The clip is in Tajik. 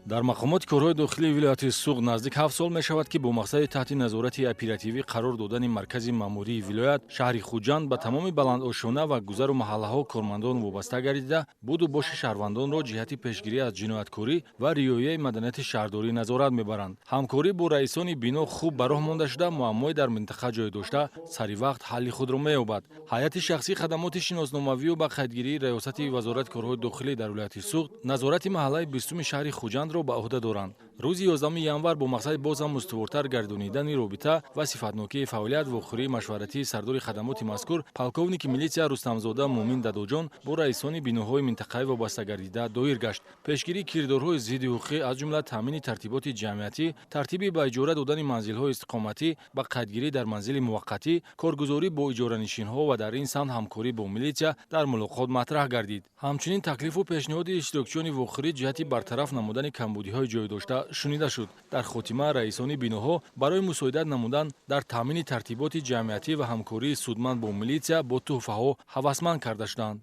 Дар мақомоти корҳои дохилии вилояти Суғд наздик 7 сол мешавад, ки бо мақсади таҳти назорати оперативӣ қарор додани маркази маъмурии вилоят, шаҳри Хуҷанд, ба тамоми баландошёна ва гузару маҳаллаҳо кормандон вобаста гардида, буду боши шаҳрвандонро ҷиҳати пешгирӣ аз ҷинояткорӣ ва риояи маданияти шаҳрдорӣ назорат мебаранд. Ҳамкорӣ бо раисони бино хуб ба роҳ монда шуда, муаммои дар минтақа ҷой дошта сари вақт ҳалли худро меёбад. Ҳайати шахсии хадамоти шиносномавию ба қайдгирии раёсати Вазорати корҳои дохилӣ дар вилояти Суғд назорати маҳаллаи 20-уми шаҳри Хуҷандро ба ӯҳда доранд. Рӯзи 11 январ бо мақсади боз ҳам устувортар гардонидани робита ва сифатнокии фаъолият вохӯрии машваратии сардори хадамоти мазкур, полковники милитсия Рустамзода Муъмин Дадоҷон, бо раисони биноҳои минтақавӣ вобаста гардида доир гашт. Пешгирии кирдорҳои зидди ҳуқуқӣ, аз ҷумла таъмини тартиботи ҷамъиятӣ, тартиби ба иҷора додани манзилҳои истиқоматӣ, ба қайдгирӣ дар манзили муваққатӣ, коргузорӣ бо иҷоранишинҳо ва дар ин самт ҳамкорӣ бо милитсия дар мулоқот матраҳ гардид. Ҳамчунин таклифу пешниҳоди иштирокчиёни вохӯрӣ ҷиҳати бартараф намудани камбудиҳои ҷой дошта шунида шуд. Дар хотима раисони биноҳо барои мусоидат намудан дар таъмини тартиботи ҷамъиятӣ ва ҳамкории судманд бо милитсия бо тӯҳфаҳо ҳавасманд карда шуданд.